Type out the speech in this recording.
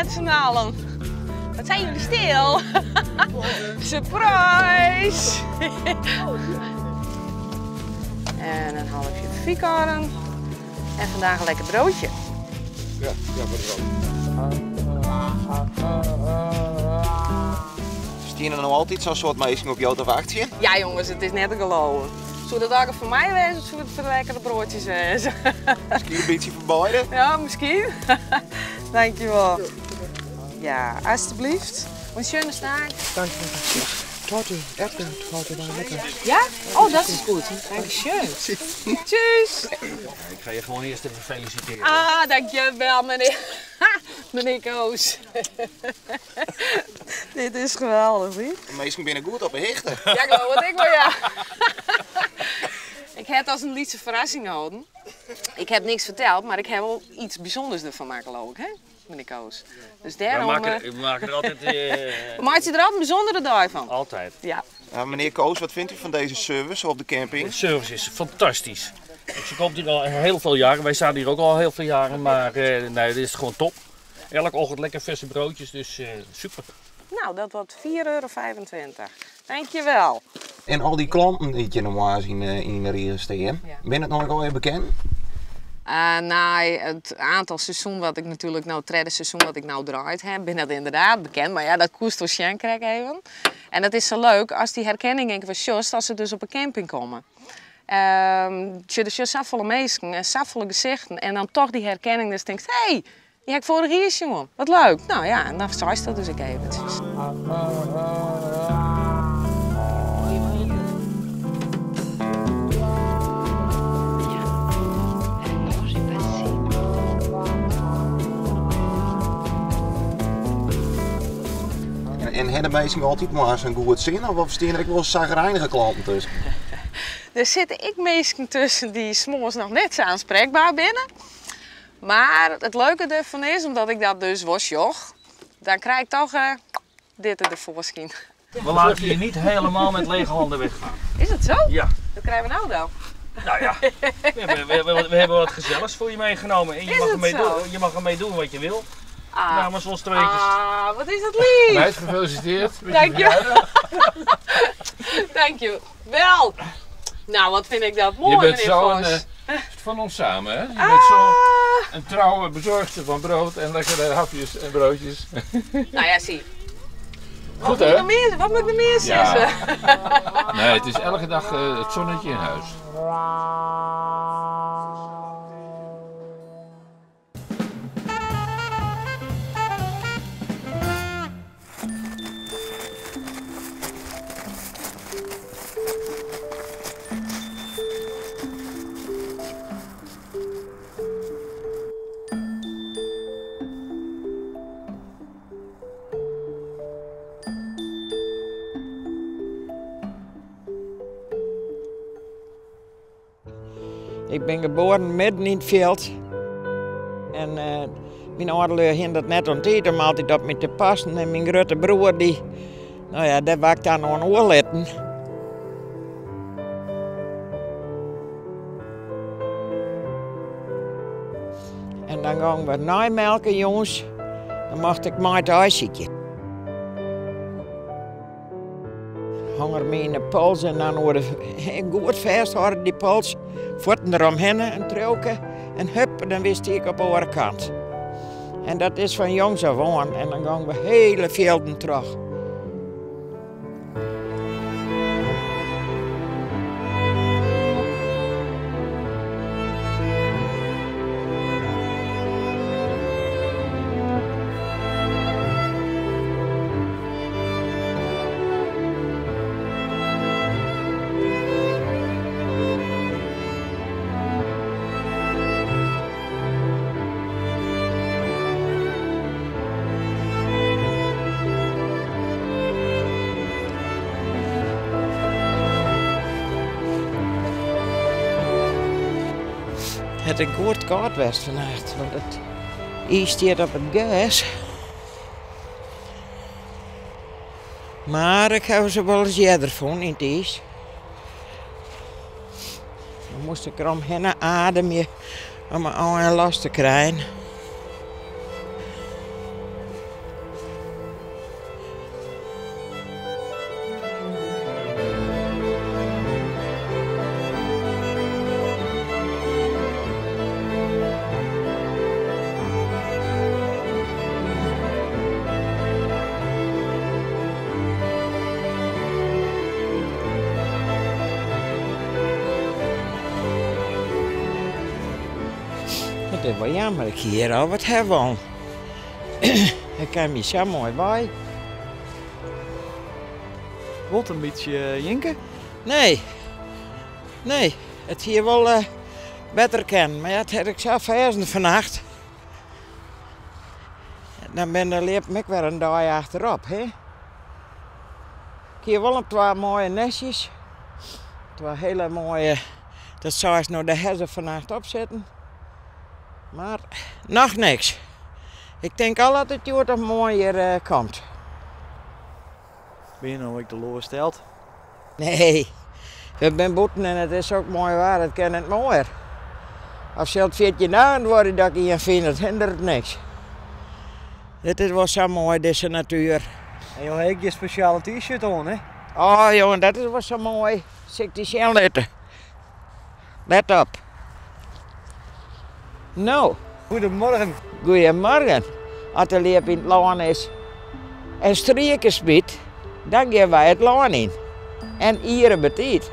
met z'n allen. Wat zijn jullie stil? Surprise! En een halfje fiekorn. En vandaag een lekker broodje. Ja, ja, voor de brood. Stiene er nog altijd zo'n soort meisje op jou te wachten? Ja jongens, het is net te geloven. Zou dat ook voor mij wezen of zou het voor lekkere broodjes wezen? Misschien een beetje voor beide? Ja, misschien. Dankjewel. Ja, alsjeblieft. Een schöne snack. Dank je. Torte, Erdbeertorte war lekker. Ja? Oh, dat is goed. Dankeschön. Tjus. Ik ga je gewoon eerst even feliciteren. Ah, dankjewel meneer. Meneer Koos. Dit is geweldig, niet? De meesten binnen goed op de hichte. Ja, ik geloof het ik wel, ja. Ik heb het als een liedse verrassing gehouden. Ik heb niks verteld, maar ik heb wel iets bijzonders ervan maken, geloof ik, hè, meneer Koos? Dus daarom... We maken er altijd... Maak je er altijd een bijzondere dag van? Altijd. Ja. Ja, meneer Koos, wat vindt u van deze service op de camping? De service is fantastisch. Ze komt hier al heel veel jaren. Wij staan hier ook al heel veel jaren, maar nee, dit is gewoon top. Elke ochtend lekker verse broodjes, dus super. Nou, dat wordt €4,25. Dankjewel. En al die klanten die je normaal zien in de Rieren staan, Ja. ben het nog al even bekend? Nou, het aantal seizoen wat ik natuurlijk nou, het derde seizoen wat ik nou draait heb, ben dat inderdaad bekend. Maar ja, dat koest wel Shankrek even. En dat is zo leuk als die herkenning ik was just als ze dus op een camping komen. Je dus zoveel mensen en zoveel gezichten en dan toch die herkenning, dus denkt, hé, hey, die heb ik vorig jaar jongen. Wat leuk. Nou ja, en dan zei ze dat dus ik eventjes. En hebben de mensen altijd maar zo'n goed zin of staan er ook wel zagrijnige klanten tussen? Er zitten ik mensen tussen die 's morgens nog net zo aanspreekbaar binnen. Maar het leuke ervan is, omdat ik dat dus was, joh, dan krijg ik toch dit ervoor misschien. We laten je niet helemaal met lege handen weggaan. Is het zo? Ja. Wat krijgen we nou dan? Nou ja, we hebben wat gezelligs voor je meegenomen. En Is het zo? je mag ermee doen wat je wil. Ah. Namens ons tweetjes. Ah, wat is dat lief! Meid, gefeliciteerd. met je Dank je. verjaardag. Dank je wel. Nou, wat vind ik dat mooi, Je bent meneer zo een, Vos. van ons samen, hè? Je Ah. bent zo een trouwe bezorgster van brood en lekkere hapjes en broodjes. Nou ja, zie. Goed, Wat moet ik hè? nog meer, wat moet ik nog meer Ja. zeggen? Nee, het is elke dag het zonnetje in huis. Ik ben geboren midden in het veld. En mijn ouders hadden dat net aan tijd om altijd op me te passen. En mijn grote broer, die, nou ja, daar was ik dan aan oorletten. En dan gingen we naaimelken, jongens. Dan mocht ik maar het ijsje. Hang er mee in de pols en dan hoorde goed vasthouden die pols. Voeten eromheen en trokken en hup, dan wist ik op de andere kant. En dat is van jongs af aan en dan gaan we hele velden terug. Het is een goed koud was vannacht, want het ijs staat op het gas. Maar ik heb ze wel eens eerder gevonden in het ijs. Dan moest ik eromheen ademen om mijn ogen los te krijgen. Dat is wol jammer, ik hie hjir al wat ha wollen. Ik kin my sa moai wei. Wol in bytsje jinke? Nee, nee, it hie wol better kinnen, mar ja, it hat ek sa ferzen fannacht. Dan binne de ljippen ek wer in dei achterop, hè. Ik hie wol in twa moaie nestjes. Twa hiele moaie, dat seist no, dêr ha se fannacht op sitten. Mar noch niks. Ik tink al dat it hjoed of moarn hjir komt. Bin je no ek teloarsteld? Nee, we binne bûten en it is sok moai waar, it kin net moaier. Of sil it 14 dagen duorje dat ik ien fyn, it hinderet niks. Dit is wol sa moai, dizze natuer. En jo ha ek je spesjale t-shirt oan, hè? Oh jongen, dat is wol sa moai. Sil ik dy sjen litte? Let op. No. Goedemorgen. Goedemorgen. As de ljip yn it lân is en strieken smyt, dan gean wy it lân yn. En iere betiid.